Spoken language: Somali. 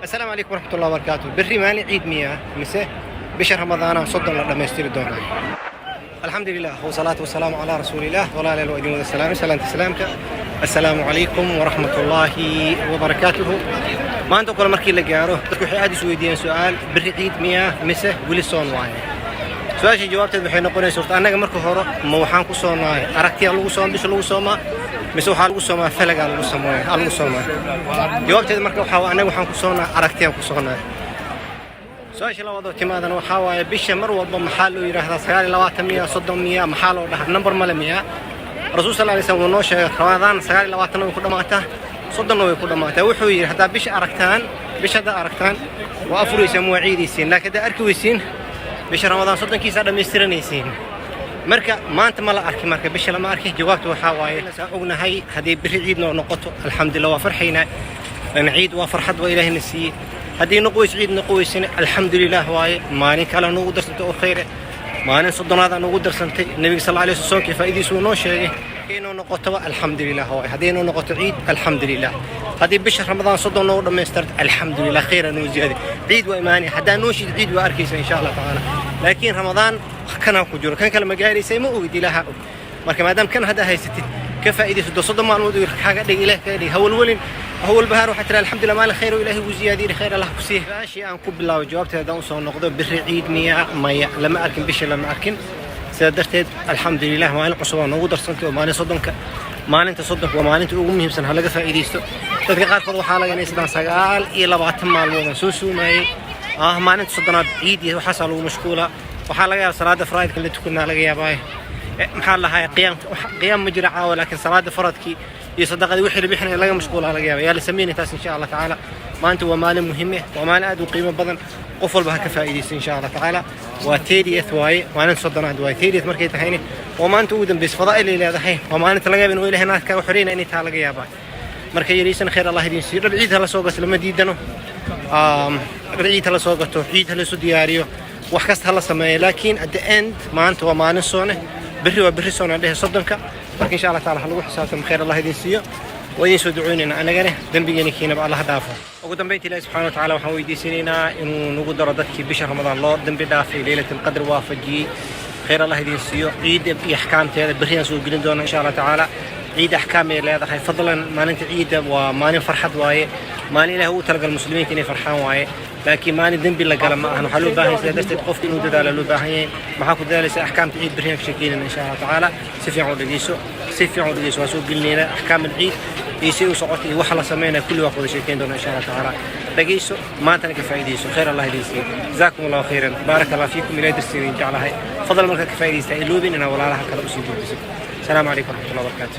Asalaamu calaykum waraxmatullahi wabarakaatu. Berri maalin ciid miyaa mise bisha Ramadaana 30 la dhammaystiri doonaa? Alxamdulilah wasalaatu wasalaamu calaa rasuulilah. Walaaleel, waa idin wada salaamay salaanta islaamka. Assalaamu calaykum waraxmatullaahi wabarakaatuhu. Maanta oo kale markii la gaaro, dadku waxay aad is weydiiyeen su-aal: berri ciid miyaa mise weli soon waaye? Su-aasha jawaabteed waxay noqonaysa, horta annaga marka hore ma waxaan ku soonaay aragtiya lagu sooma, bisha lagu soomaa, mise waxaa lagu soomaa falagaa lagu sameeya lagu soomaa? Jawaabteeda marka waxaa waa, annaga waxaan ku soonaa aragtiyaan ku soonaa. Su-aasha labaad oo timaadana waxaa waaye, bisha mar walba maxaa loo yidhaahdaa 29 miya, 30 miya? Maxaa loo dhahaa? Number male miya? Rasuul sal alay slam wuu noo sheegay, Ramadaan 29-na way ku dhammaataa, 30-na way ku dhammaataa. Wuxuu yidhi, haddaa bisha aragtaan, bisha haddaa aragtaan, waa afuraysaan, waa ciidaysiin, laakiin haddaa arki weysiin, bisha Ramadaan 30-kiisaa dhammaystiranaysiin. Marka maanta ma la arki, marka bisha lama arki. Jawaabta waxaa waaye, saan ognahay, haddii berri ciid noo noqoto, alxamdulillah, waa farxaynaa, lan ciid waa farxad, waa Ilaahina siiyey. Haddii noqoweys ciid noqoweysana, alxamdulilah waaye, maalin kale noogu darsantay oo khayre, maalin 30-aad noogu darsantay. Nebiga sal alay sl soonkii faa'idiisu uu noo sheegay. Inuu noqotoba, alxamdulilah waaye. Haddii inuu noqoto ciid, alxamdulilah. Haddii bisha Ramadaan 30 noogu dhammaystirto, alxamdulilah, khayra noo ziyaadi. Ciid waa imaanaya, haddaa nooshid ciid waa arkaysa, insha Allah tacaala. Laakiin Ramadaan kanaa ku jiro, kan kale ma gaaraysa, ma ogid, Ilaaha og. Marka maadaama kan hadda haysatid, ka faa'iidayso. 30 maalmood uu kaaga dhig, Ilaah kaga dhig, hawalwelin, hawal bahaar. Waxaa tira, alxamdulillah, maalin khayr oo Ilaahay ugu ziyaadiyey, khayr Allah ku siiye. Su-aashii aan ku bilaabo jawaabteeda haddaan usoo noqdo, berri ciid miyaa? Maya, lama arkin, bisha lama arkin. Sidaa darteed, alxamdulilah, maalin cusub aa noogu darsantay oo maalin 30-ka. Maalinta 30-ka waa maalinta ugu muhiimsan, ha laga faa'iidaysto. Dadka qaarkood waxaa laga inay 29 maalmood aan soo suumayey ah, maalinta 30-aad ciid iyo waxaasaa lagu mashquulaa. Waxaa laga yaaba salaada faraa'idka la tukanaa laga yaabaa, maxaa la lahaa, qiyaam, qiyaam ma jira caawa, laakiin salaada faradkii iyo sadaqadii wixii la bixinaya laga mashquulaa laga yaaba. Yaa la sameynay taas, insha Allah tacaala. Maanta waa maalin muhiim ah, waa maalin aad u qiimo badan. Qof walba ha ka faa'iidaysto, insha Allah tacaala. Waa 30th waaye, maalinta 30-aad waaye. 30th markay tahayna waa maalinta ugu dambaysa, fadaa'il ay leedahay. Waa maalinta laga yaaba inuu Ilahay naarka kaaga xoreyna inay taa laga yaabaa. Marka yaraysan, khayr Allah idin siiyo. Dhar ciid hala soo gato, lama diidano. Dhar ciid hala soo gato, ciid hala isu diyaariyo, wax kasta hala sameeyo, laakiin at the end maanta waa maalin soone, berri waa berri soone dhehe 30-ka. Marka insha Allah taala ha lagu xisaabtamo. Khayr Allah idin siiyo, waa idin soo ducoynayna anagana, dembigeena kiinaba Allah dhaafo. Ugu dambeynta, Ilahi subxana wa tacaala waxaan weydiisanaynaa inuu nagu daro dadkii bisha Ramadaan loo dembi dhaafay, Leylat Alqadr waafajiyey. Khayr Allah idin siiyo. Ciidda iyo axkaamteeda berriyaan soo gelin doona, insha Allah tacaala. Ciid axkaam ay leedahay. Fadlan, maalinta ciidda waa maalin farxad waaye, maalin Ilaah ugu talagal muslimiinta inay farxaan waaye, laakiin maalin dembi la gala ma ahan. Waxaa loo baahan yahay sidaa darteed qofka inuu dadaalo loo baahan yahay. Maxaa ku dadaalaysa? Axkaamta ciid berriyaan ka sheekeynayna, insha Allah tacaala. Si fiican u dhegeyso, si fiican u dhegeyso. Waa soo gelinaynaa axkaam alciid iyo si u socota iyo waxa la sameynaya, kulli waa ku wada sheekeyn doona, insha Allah tacaala. Dhegeyso, maantana ka faa'iidayso. Khayr Allah idin siiyo. Jazaakum Allahu khayran, baaraka Allah fiikum. Ilahay darsiga idin jeclahay. Fadlan, markaad ka faa'iidaysta, iloobin inaa walaalaha kale usii gudbiso. Asalaamu calaykum waraxmatullahi wabarakaatu.